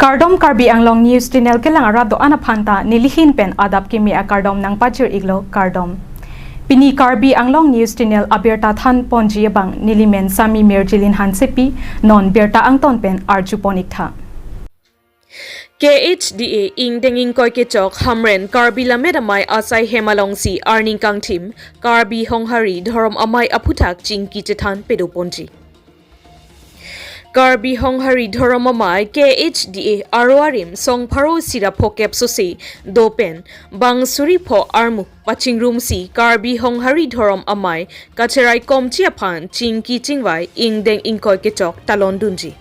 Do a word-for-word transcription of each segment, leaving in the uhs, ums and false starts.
Kardom, Karbi Anglong News Channel kelang arat do-an aphan ta nelihin pen adap kimi akardom nangpajir-iklo, kardom. Pini Karbi Anglong News Channel abirta thanponji abang nelimen Sami Mirjilin Hansepi, non birta angton pen arjupon-iktha. K H D A ingdeng ingkoi kechok Hamren Karbi Lammet Amei asai hem alongsi arni kangthim Karbi Honghari Dhorom Amei aphuthak chingki chethan padoponji. Karbi Honghari Dhorom Amei K H D A aro arim song pharo isi ra phokep sose do pen bang suri pho armu pachingrumsi Karbi Honghari Dhorom Amei kacheraikomji aphan chingki chingvai ingdeng ingkoi kechok talondunji.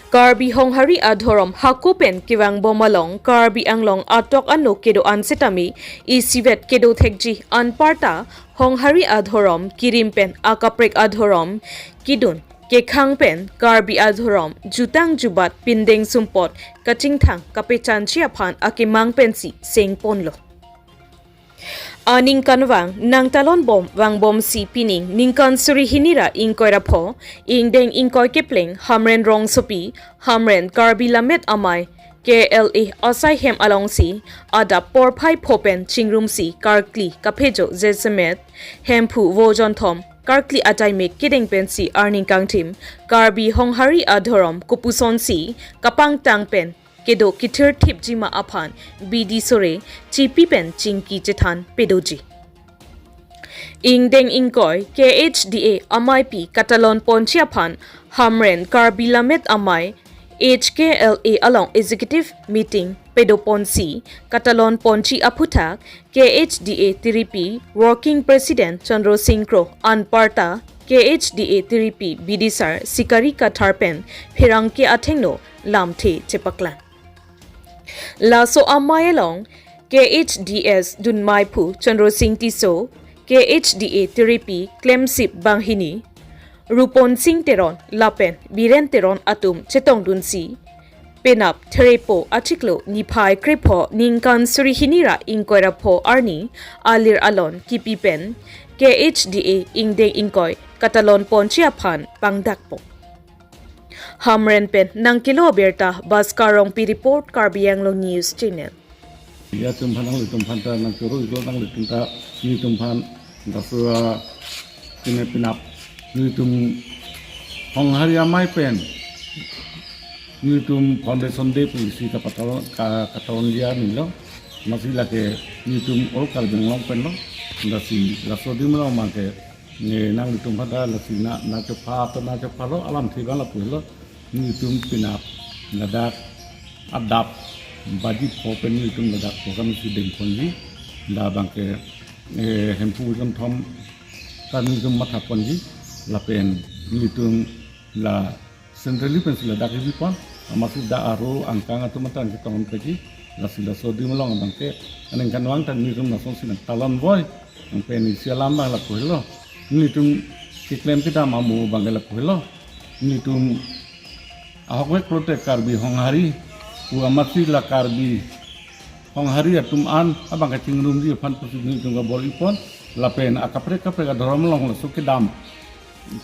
Karbi Honghari adhorom hako pen kevangbom along Karbi Anglong atok ano kedo-an setame isivet kedo thekji, anparta Honghari adhorom kirim pen akaprek adhorom kidun kekhang pen Karbi adhorom jutang jubat pindeng sumpot kachingthang kapechanji aphan akemang pensi sengponlo. Aningkanvang nangtalonbom vangbomsi pining ningkan suri hini ra ingkoi ra pho, ingdeng ingkoi kepleng Hamren rongsopi, Hamren Karbi Lammet Amei K L A asai hem alongsi adap porphai pho pen chingrumsi karkli kaphejo jesemet, Hemphu vojon thom karkli ajaimek kedeng pensi arni kangthim Karbi Honghari adhorom kopusonsi kapangtang pen kedo kithir thipji ma aphan bidi sore chipi pen chingki chethan padoji. Ingdeng ingkoi K H D A ameipi katalonponji aphan Hamren Karbi Lammet Amei H K L A along executive meeting padoponsi katalonponji aphuthak K H D A tiripi Working President Chandra Singh Kro, anparta K H D A tiripi bidisar Sikari Kathar pen pherangke athengno lamthe chepaklang. Laso amei along K H D S dunmeiphu Chandra Singh Tisso, K H D A tiripi klemsip banghini Rupon Singh Teron lapen Biren Teron atum chetongdunsi penap therepo achiklo niphai krepho ningkan suri hini ra ingkoi ra pho arni alir alon kipi pen K H D A ingdeng ingkoi katalonponji aphan pangdakpo. Hamren pen nangkelo abirta Bhaskar Rongpi report, Karbi Anglong News Channel. Ya, tum phan nanglitum phan ta nangchoro-iklo, nanglitum ta nelitum phan dasura pine penap nelitum Honghari amei pen nelitum foundation day pusi kapatalon ka, katalon dia nilo. Amatsi lake nelitum all Karbi Anglong pen lo. Lasi laso adim along abangke ne nanglitum phan ta lasi na, nangchepha to nangchephalo alamthe abang lapu helo. Nelitum penap ladak adap baji pho pen nelitum ladak program si dengponji. Labangke, eh, Hemphu vojon thom ta nelitum mathaponji. Lapen nelitum la centrally pensi ladak ipipon, amatsi dak aro angkang atum anta nangchetong pagi, lasi laso adim along abangke aningkanvang ta nelitum lasonsi nangtalonvoi, nangpen isi alam abang lapu helo. Nelitum keklem kedam amo abangke lapu helo. Nelitum ahokvek pulote Karbi Honghari pu amatsi la Karbi Honghari atum an abang kachingrumji aphan pusi nelitum kabor-ipon, lapen akaprek kaprek adhorom along laso kedam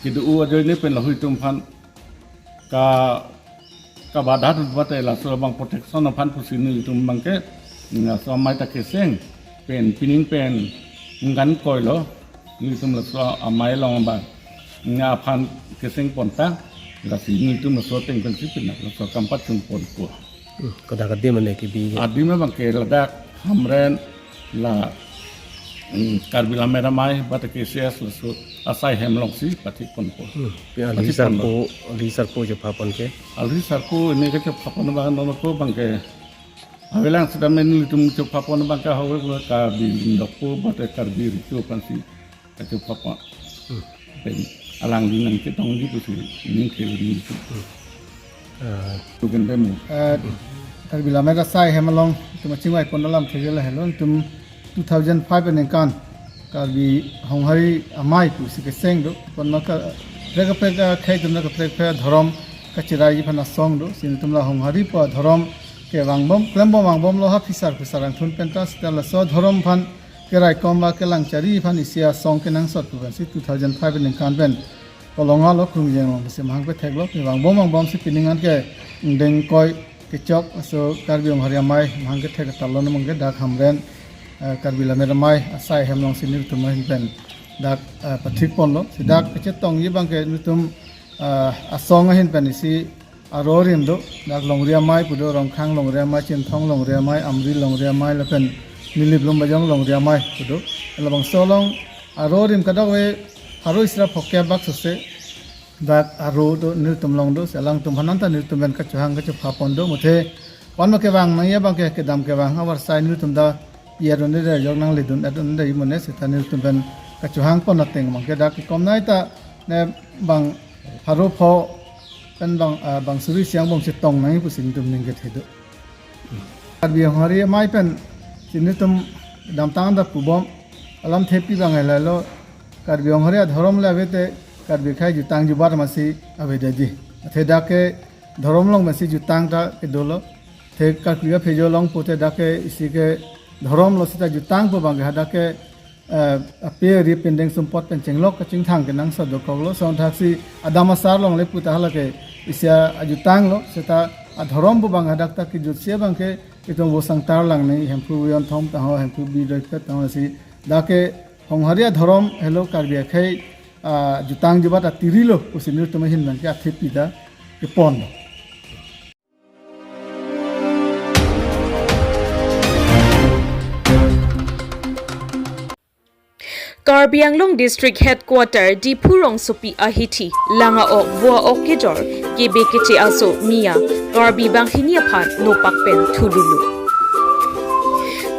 kedo-o ajoine pen laheitum aphan ka, kabadha dun mate laso abang protection aphan pusi nelitum abangke laso amei ta keseng pen pining pen ningkan koilo nelitum laso amei along abang aphan kesengpon ta, lasi nelitum laso ateng pensi penap laso akam pachunponpo. Hmm, kodak adim mane kebi? Adim abangke ladak Hamren la, hmm, Karbi Lammet Amei bate K C S laso asai hem alongsi pathikponpo. Hmm. Pi alhi pathikponpo. Sarpo, alhi sarpo chephapon ke? Alhi sarpo ini kechephapon abang nonko abangke avelang sita men nelitum chephapon abangke ahokvek Karbi Lindokpo bate Karbi Richo aphansi kachephapon. Hmm. Pen alangli nangchetongji pusi ning khel ni. Hmm. Ah. Tuken temu. Eh, Karbi Lammet asai hem along itum kachingvaipon alamthe ke lahelo, itum two thousand five aningkan Karbi Honghari amei pusi keseng do. Pon maka kaprek kaprek akhei atum kaprek kaprek adhorom kacheraiji aphan asong do. Lasi itum la Honghari pu adhorom kevangbom, klembom vangbomlo ha phisar phisar angthun pen ta, seta laso adhorom aphan keraikom ba kelangchari aphan isi asong kenangsot pu pensi two thousand five aningkan pen Kolonga lo, Krungji along si mahang kethek lo, vangbom vangbom si pining an ke ingdeng koi kechok aso Karbi Honghari Amei mahang kethek ta lo, nang ke dak Hamren, eh, Karbi Lammet Amei asai hem along si nelitum ahin pen dak, eh, pathik pon lo. Si dak kachetongji abang ke nelitum, eh, asong ahin pen isi aro rim do, dak Longri Amei pu do, Rongkhang Longri Amei, Chinthong Longri Amei, Amri Longri Amei, lapen Nilip Lumbajong Longri Amei pu do. Labangso along aro rim kadokave pharo isi ra phokep bak sose dak aro do, nelitum along do, si alangtum aphan anta nelitum pen kachohang kachepha pon do, muthe wan ma kevang nangji abang ke kedam kevang avarsai nelitum ta pi adun de jok nangledun adun de imone, seta nelitum pen kachohang pon ateng abang ke dak kekom nai ta ne bang pharo pho pen bang, ah, bang suri isi angbong chetong nangji pusi nelitum ning kethe do. Karbi Honghari Amei pen si nelitum damtang ta pubom alamthepi abang helo, Karbi Honghari adhorom le ave te Karbi akhei jutang jubat masi avedetji. Athe dak ke dhorom along masi jutang ta kedo lo. The Karbi aphejo along pute dak ke isi ke dhorom lo seta jutang pu abang ke hadak ke, eh, ape ri pindeng sumpot pen chenglok kachingthang kenangsot dokok lo. Song thaksi adam asar along le puta hala ke isi ajutang lo, seta adhorom pu abang hadak ta kejutsi abang ke itum vo sangtar lang ni Hemphu Vionthom ta ho, Hemphu Bidoipet ta ho, si dak ke Honghari adhorom helo Karbi akhei, ah, jutang jubat atiri lo pusi nelitum ahin abang ke athepi ta kepon lo. Karbi Anglong District Headquarter Diphu rongsopi ahithi Langa-ok Voa-ok kejor kebe keche aso Miya Karbi banghini aphan nopak pen thululu.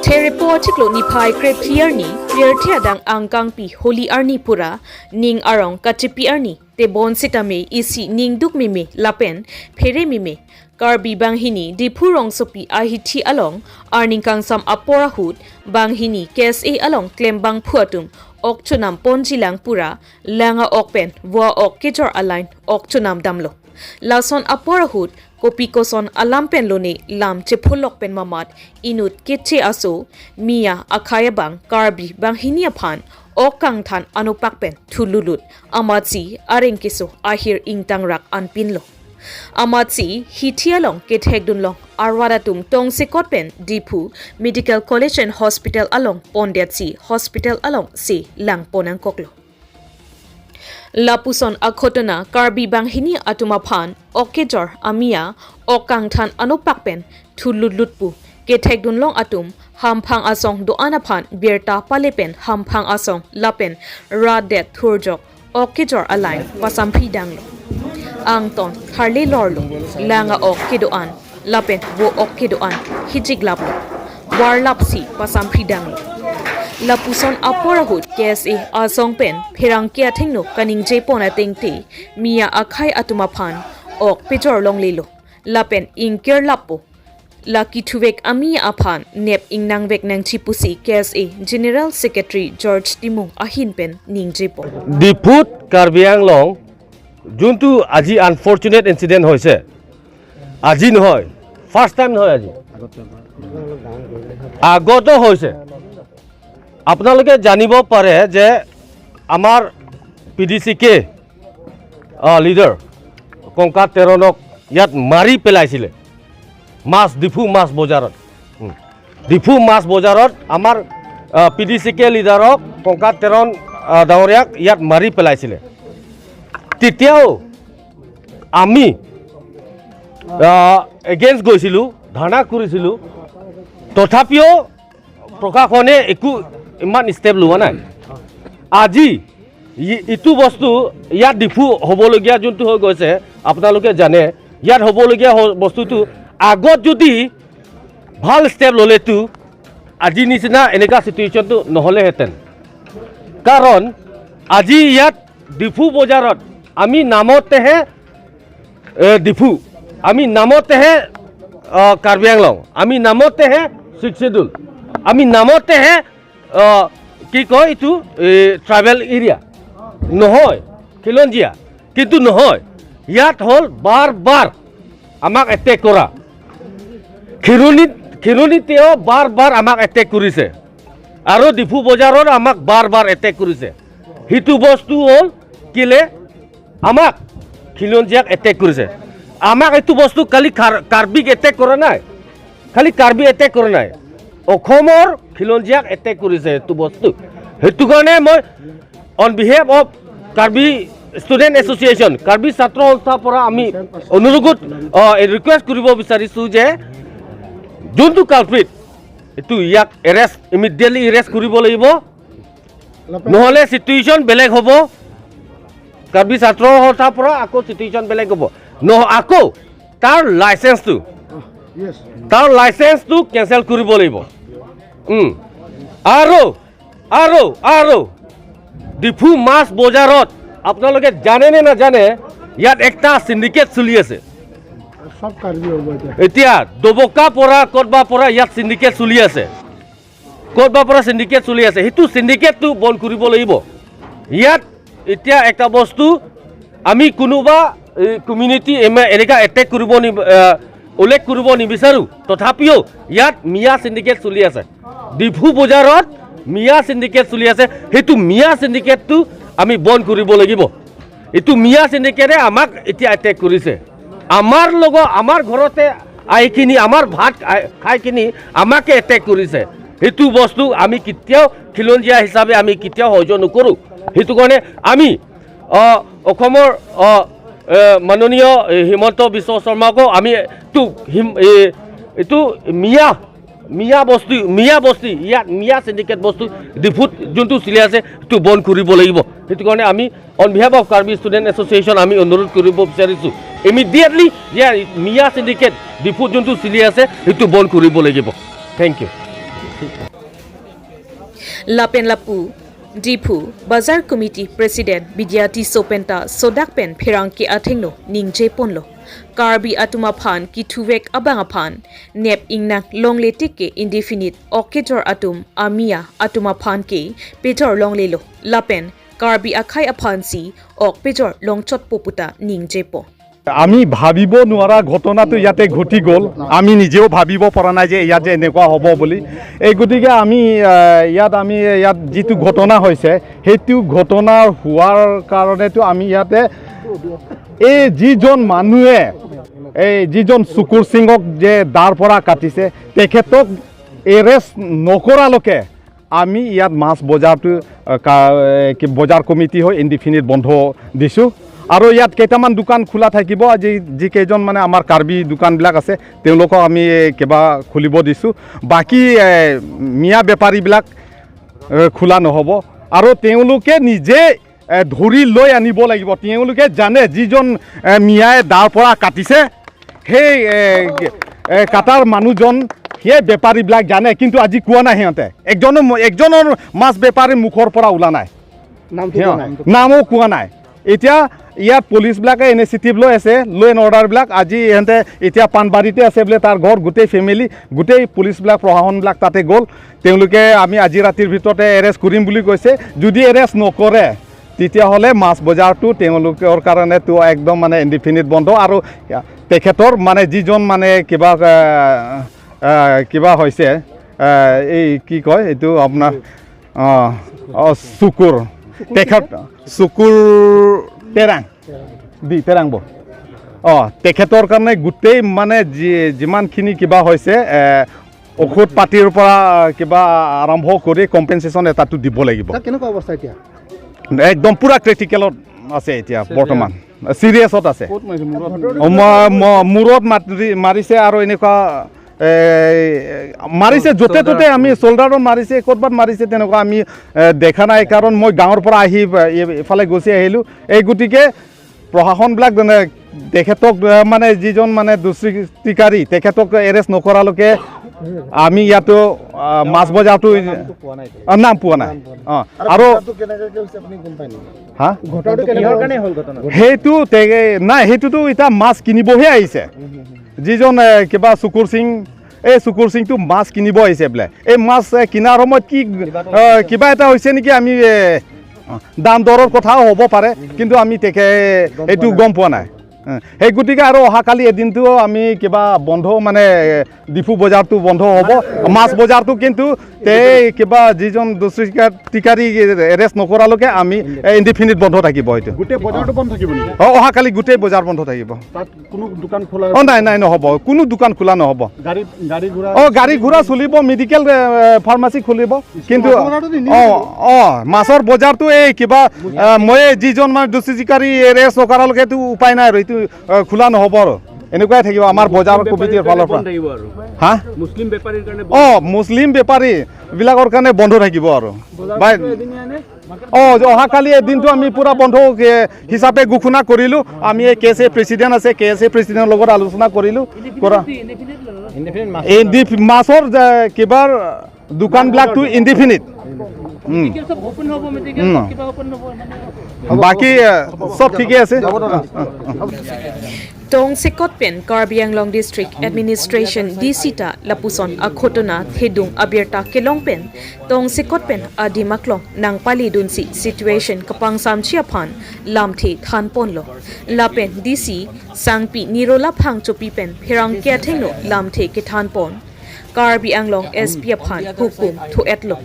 Therepo achiklo niphai krephli arni, pirthe adang angkangpi Holi arni pura, ning arong kachepi arni, tebon sitame isi ningduk meme lapen phere meme Karbi banghini Diphu rongsopi ahithi along arni kangsam apor ahut banghini K S A along klembangphu atum ok chonam ponji lang pura Langa-ok pen Voa-ok kejor a-line ok chonam damlo. Lason apor ahut kopi koson alam pen lone lam chephulok pen mamat inut keche aso Miya akhei abang Karbi banghini aphan ok kangthan anopak pen thululut amatsi areng keso ahir ingtangrak anpinlo. Amatsi hithi along kethekdun long arwat atum tongsekot pen Diphu Medical College and Hospital along pondetsi hospital along si lang pon nangkoklo. Lapuson akhotona Karbi banghini atum aphan ok kejor a-Miya ok kangthan anopak pen thulutlut pu kethekdun long atum hamphang asong do-an aphan birta pale pen hamphang asong lapen rat det thurjok ok kejor a-line pasamphri danglo. Angton tharle lorlo, Langa-ok kedo-an lapen Voa-ok kedo-an hijiklaplo, varlapsi pasamphri danglo. Lapuson apor ahut K S A asong pen pherangke athengno kaningje pon atengte Miya akhei atum aphan ok pejor longlelo lapen ingkir lappo. La kethuvek a-Miya aphan nep ingnangvek nangji pusi K S A General Secretary George Timung ahin pen ningje pon. Diphut Karbi Anglong যোনটো আজি unfortunate incident হৈছে, আজি নহয়, first time নহয় আজি, আগতো হৈছে। আপোনালোকে জানিব পাৰে যে আমাৰ পি ডি চি কে, আহ, লিডাৰ কংকা তেৰণক ইয়াত মাৰি পেলাইছিলে, মাছ, ডিফু মাছ বজাৰত। উম। ডিফু মাছ বজাৰত আমাৰ, আহ, পি ডি চি কে লিডাৰক কংকা তেৰণ, আহ, ডাঙৰীয়াক ইয়াত মাৰি পেলাইছিলে। তেতিয়াও আমি, আহ, এগেইনষ্ট গৈছিলোঁ, ধৰ্ণা কৰিছিলোঁ, তথাপিও প্ৰশাসনে একো ইমান ষ্টেপ লোৱা নাই। আজি ই-, ইটো বস্তু ইয়াত ডিফু হ'বলগীয়া যোনটো হৈ গৈছে, আপোনালোকে জানে, ইয়াত হ'বলগীয়া হ-, বস্তুটো আগত যদি ভাল ষ্টেপ ল'লেতো আজি নিচিনা এনেকুৱা চিটুৱেশ্যনটো নহ'লেহেঁতেন। কাৰণ আজি ইয়াত ডিফু বজাৰত আমি নামতেহে, এ, ডিফু, আমি নামতেহে, আ, কাৰ্বি আংলং, আমি নামতেহে ছিক্স শ্বিডিউল, আমি নামতেহে, আ, কি কয় এইটো, এ, ট্ৰাইবেল এৰিয়া নহয়, খিলঞ্জীয়া, কিন্তু নহয়। ইয়াত হ'ল বাৰ বাৰ আমাক এটেক কৰা। খিৰণিত, খিৰণিতেও বাৰ বাৰ আমাক এটেক কৰিছে আৰু ডিফু বজাৰত আমাক বাৰ বাৰ এটেক কৰিছে। সেইটো বস্তু হ'ল কেলে আমাক খিলঞ্জীয়াক এটেক কৰিছে। আমাক এইটো বস্তু খালি খাৰ- কাৰ্বিক এটেক কৰা নাই, খালি কাৰ্বি এটেক কৰা নাই, অসমৰ খিলঞ্জীয়াক এটেক কৰিছে এইটো বস্তু। সেইটো কাৰণে মই on behalf of Karbi Student Association, Karbi ছাত্ৰ সন্থাৰ পৰা আমি অনুৰোধ, ৰিকুৱেষ্ট কৰিব বিচাৰিছোঁ যে যোনটো কালপ্ৰিট, এইটো ইয়াক এৰেষ্ট, ইমিডিয়েটলি এৰেষ্ট কৰিব লাগিব, নহ'লে চিটুৱেশ্যন বেলেগ হ'ব। কাৰ্বি ছাত্ৰ সন্থাৰ পৰা আকৌ চিটুৱেশ্যন বেলেগ হ'ব। নহ আকৌ তাৰ লাইচেন্সটো, তাৰ লাইচেন্সটো কেঞ্চেল কৰিব লাগিব। উম। আৰু আৰু আৰু ডিফু মাছ বজাৰত আপোনালোকে জানে নে নাজানে, ইয়াত একটা চিণ্ডিকেট চলি আছে। চব কাৰ্বি হ'ব এতিয়া। এতিয়া ডবকা পৰা ক'তবা পৰা ইয়াত চিণ্ডিকেট চলি আছে, ক'তবা পৰা চিণ্ডিকেট চলি আছে, সেইটো চিণ্ডিকেটটো বন্ধ কৰিব লাগিব। ইয়াত এতিয়া একটা বস্তু, আমি কোনোবা কমিউনিটি এনেকা এটেক কৰিব নি- আহ, উল্লেখ কৰিব নিবিচাৰোঁ, তথাপিও ইয়াত মিয়া চিণ্ডিকেট চলি আছে। ডিফু বজাৰত মিয়া চিণ্ডিকেট চলি আছে, সেইটো মিয়া চিণ্ডিকেটটো আমি বন্ধ কৰিব লাগিব। এইটো মিয়া চিণ্ডিকেটে আমাক এতিয়া এটেক কৰিছে। আমাৰ লগত, আমাৰ ঘৰতে আহি কিনি, আমাৰ ভাত খাই- খাই কিনি আমাকে এটেক কৰিছে। সেইটো বস্তু আমি কেতিয়াও খিলঞ্জীয়া হিচাপে আমি কেতিয়াও সহ্য নকৰোঁ। সেইটো কাৰণে আমি, আহ, অসমৰ, আহ, এ, মাননীয়, এ, হিমন্ত বিশ্ব শৰ্মাকো আমি এইটো হিম- এ, এইটো মিয়া মিয়া বস্তি, মিয়া বস্তি, ইয়াত মিয়া চিণ্ডিকেট বস্তু ডিফুত যোনটো চলি আছে, সেইটো বন্ধ কৰিব লাগিব। সেইটো কাৰণে আমি on behalf of Karbi Student Association আমি অনুৰোধ কৰিব বিচাৰিছোঁ, ইমিডিয়েটলি যে মিয়া চিণ্ডিকেট ডিফুত যোনটো চলি আছে, সেইটো বন্ধ কৰিব লাগিব। Thank you. Lapen lapu, Diphu, Bazar Committee President Bidya Tisso penta sodak pen pherangke athengno ningje ponlo. Karbi atum aphan kithuvek abang aphan, nep ingnang longle tik ke indefinite ok kejor atum amia atum aphan ke pejor longlelo. Lapen Karbi akhei aphan si ok pejor longchotpo puta ningjepo. আমি ভাবিব নোৱাৰা ঘটনাটো ইয়াতে ঘটি গ'ল। আমি নিজেও ভাবিব পৰা নাই যে ইয়াত যে এনেকুৱা হ'ব বুলি। এই গতিকে আমি, আহ, ইয়াত আমি ইয়াত যিটো ঘটনা হৈছে, সেইটো ঘটনা হোৱাৰ কাৰণেতো আমি ইয়াতে এই যিজন মানুহে, এই যিজন চুকুৰ সিঙক যে দাৰ পৰা কাটিছে, তেখেতক এৰেষ্ট নকৰালৈকে আমি ইয়াত মাছ বজাৰটো, আহ, কা- এ, কি বজাৰ কমিটি হৈ ইনডিফিনিট বন্ধ দিছোঁ। আৰু ইয়াত কেইটামান দোকান খোলা থাকিব। আজি যিকেইজন মানে আমাৰ কাৰ্বি দোকানবিলাক আছে, তেওঁলোকক আমি, এ, কিবা খুলিব দিছোঁ। বাকী, এ, মিয়া বেপাৰীবিলাক, এ, খোলা নহ'ব। আৰু তেওঁলোকে নিজে, এ, ধৰি লৈ আনিব লাগিব। তেওঁলোকে জানে যিজন, এ, মিয়াই দাৰ পৰা কাটিছে, সেই, এ, এ, কাটাৰ মানুহজন, সেই বেপাৰীবিলাক জানে, কিন্তু আজি কোৱা নাই সিহঁতে। একজনো, একজনৰ মাছ বেপাৰীৰ মুখৰ পৰা ওলা নাই। নামটো সিহঁত- কোৱা নাই। নামো কোৱা নাই। এতিয়া ইয়াত পুলিচবিলাকে ইনিচিয়েটিভ লৈ আছে, ল' এণ্ড অৰ্ডাৰবিলাক। আজি সিহঁতে এতিয়া পাণবাৰীতে আছে বোলে, তাৰ ঘৰ গোটেই ফেমিলি, গোটেই পুলিচবিলাক, প্ৰশাসনবিলাক তাতে গ'ল। তেওঁলোকে আমি আজি ৰাতিৰ ভিতৰতে এৰেষ্ট কৰিম বুলি কৈছে। যদি এৰেষ্ট নকৰে, তেতিয়াহ'লে মাছ বজাৰটো তেওঁলোকৰ কাৰণেতো একদম মানে ইনডিফিনিট বন্ধ। আৰু তেখেতৰ মানে যিজন মানে কিবা, আহ, আহ, কিবা হৈছে, আহ, এই কি কয় এইটো আপোনাৰ, আহ, অ, চুকুৰ, তেখেত চুকুৰ তেৰাং, দি তেৰাং ব। অ, তেখেতৰ কাৰণে গোটেই মানে যি- যিমানখিনি কিবা হৈছে, এ, ঔষধ পাতিৰ পৰা কিবা আৰম্ভ কৰি কম্পেনচেশ্যন এটাতো দিব লাগিব। তাত কেনেকুৱা অৱস্থা এতিয়া? একদম পুৰা ক্ৰিটিকেলত আছে এতিয়া বৰ্তমান, চিৰিয়াছত আছে। ক'ত মাৰিছে? মূৰত? অ, ম- ম- মূৰত মাৰি- মাৰিছে আৰু এনেকুৱা, এ, মাৰিছে য'তে ত'তে। আমি চল্ডাৰত মাৰিছে, ক'ৰবাত মাৰিছে, তেনেকুৱা আমি, এ, দেখা নাই। কাৰণ মই গাঁৱৰ পৰা আহি, এ, এইফালে গুচি আহিলোঁ। এই গতিকে প্ৰশাসনবিলাক যেনে তেখেতক, এ, মানে যিজন মানে দুষ্কৃতিকাৰী, তেখেতক এৰেষ্ট নকৰালৈকে আমি ইয়াতো, আ, মাছ বজাৰটো, আ, নাম পোৱা নাই। অ, আৰু কেনেকৈ হৈছে আপুনি গম পায় নেকি? হা? ঘটনাটো কেনেকুৱা কাৰণে হ'ল ঘটনা? সেইটো তে- নাই, সেইটোতো এতিয়া মাছ কিনিবহে আহিছে। যিজন, এ, কিবা চুকুৰ সিং, এই চুকুৰ সিংটো মাছ কিনিব আহিছে বোলে। এই মাছ, এ, কিনাৰ সময়ত কি, এ, কিবা এটা হৈছে নেকি, আমি, এ, দাম দৰৰ কথাও হ'ব পাৰে, কিন্তু আমি তেখে- এইটো গম পোৱা নাই। এ, সেই গতিকে আৰু অহাকালি এদিনটো আমি কিবা বন্ধ, মানে, ডিফু বজাৰটো বন্ধ হ'ব, মাছ বজাৰটো। কিন্তু তে কিবা যিজন দুষ্কৃতিকাৰী এৰেষ্ট নকৰালৈকে আমি, এ, ইনডিফিনিট বন্ধ থাকিব এইটো। গোটেই বজাৰটো বন্ধ থাকিব নেকি? অ, অহাকালি গোটেই বজাৰ বন্ধ থাকিব। তাত কোনো দোকান খোলা? অ, নাই, নাই, নহ'ব, কোনো দোকান খোলা নহ'ব। গাড়ী, গাড়ী ঘোঁৰা? অ, গাড়ী ঘোঁৰা চলিব, মেডিকেল, এ, ফাৰ্মাচী খুলিব। কিন্তু মাছৰ বজাৰটো নিনিব অ, নেকি? অ, মাছৰ বজাৰটো এই কিবা, এ, মই যিজন, মানে, দুষ্কৃতিকাৰী এৰেষ্ট নকৰালৈকেতো উপায় নাই আৰু, এইটো, এ, খোলা নহ'ব আৰু। এনেকুৱাই থাকিব আমাৰ বজাৰ কমিটিৰ ফালৰ পৰা। বন্ধ থাকিব আৰু। হা? মুছলিম বেপাৰীৰ কাৰণে অ, মুছলিম বেপাৰীবিলাকৰ কাৰণে বন্ধ থাকিব আৰু। বাই, অ, অহাকালি এদিনটো আমি পুৰা বন্ধ, এ, হিচাপে ঘোষণা কৰিলো। আমি এই কে এছ এ প্ৰেচিডেণ্ট আছে, কে এছ এ প্ৰেচিডেণ্টৰ লগত আলোচনা কৰিলো। কৰা। ইনডিফিনিট মাছ। ইনডিফ-, মাছৰ যে কিবাৰ দোকানবিলাকতো ইনডিফিনিট। উম। মেডিকেল চব অপেন হ'ব, মেডিকেল উম। চব কিবা অপেন হ'ব, মানে বাকী, এ, চব ঠিকে আছে। Tongsekot pen Karbi Anglong District Administration D C ta lapuson akhotona thedung abirta kelong pen tongsekot pen adim aklong nangpalidunsi situation kapangsamji aphan lamthe thanponlo. Lapen D C Sangpi Nirola Phangchopi pen pherangke athengno lamthe kethanpon. Karbi Anglong S P aphan hukum thu-etlo.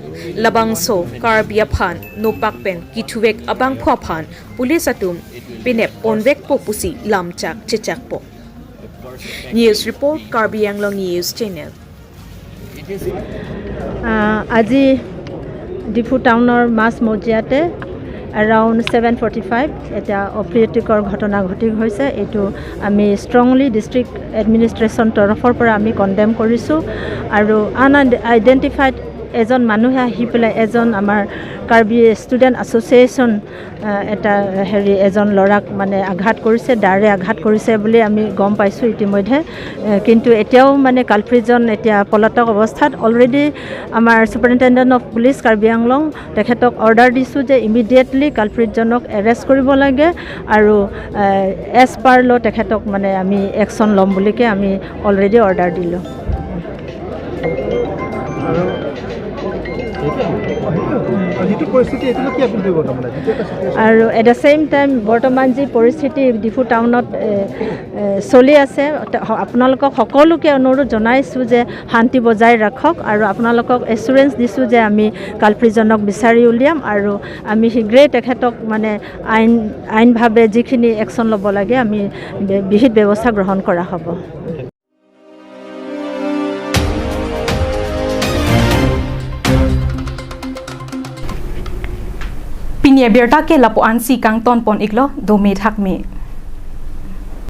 Labangso Karbi aphan nopak pen kithuvek abangphu aphan police atum pinep ponvekpo pusi lamchak chechakpo. News report, Karbi Anglong News Channel. আহ, আজি ডিফু টাউনৰ মাছ মজিয়াতে around seven forty five এতিয়া অপ্ৰীতিকৰ ঘটনা ঘটি হৈছে। এইটো আমি ষ্ট্ৰংলি ডিষ্ট্ৰিক্ট এডমিনিষ্ট্ৰেশ্যন তৰফৰ পৰা আমি কণ্ডেম কৰিছোঁ। আৰু আন আইডেণ্টিফাইড এজন মানুহে আহি পেলাই এজন আমাৰ কাৰ্বি ষ্টুডেণ্ট এছ'চিয়েশ্যন, আহ, এটা হেৰি এজন ল'ৰাক মানে আঘাত কৰিছে, দাৰে আঘাত কৰিছে বুলি আমি গম পাইছোঁ ইতিমধ্যে। এ, কিন্তু এতিয়াও মানে কালপ্ৰিটজন এতিয়া পলাতক অৱস্থাত। অলৰেডি আমাৰ ছুপাৰিণ্টেণ্ডেণ্ট অফ পুলিচ কাৰ্বি আংলং তেখেতক অৰ্ডাৰ দিছোঁ যে ইমিডিয়েটলি কালপ্ৰিটজনক এৰেষ্ট কৰিব লাগে আৰু, এ, এজ পাৰ ল' তেখেতক মানে আমি একশ্যন ল'ম বুলিকে আমি অলৰেডি অৰ্ডাৰ দিলোঁ। আৰু যিটো পৰিস্থিতি, এইটো কি আপিল কৰিব তাৰমানে? যিটো এটা চিটুৱেশ্যন। আৰু এট দ্য ছেইম টাইম বৰ্তমান যি পৰিস্থিতি ডিফু টাউনত, এ, এ, চলি আছে, তে-, হ-, আপোনালোকক সকলোকে অনুৰোধ জনাইছোঁ যে শান্তি বজাই ৰাখক আৰু আপোনালোকক এচুৰেঞ্চ দিছোঁ যে আমি কালপ্ৰিটজনক বিচাৰি উলিয়াম আৰু আমি শীঘ্ৰেই তেখেতক মানে আইন, আইনভাৱে যিখিনি একশ্যন ল'ব লাগে আমি বে-, বিহিত ব্যৱস্থা গ্ৰহণ কৰা হ'ব। Pini abirta ke lapu-ansi kangtonpon-iklo, dome thakme.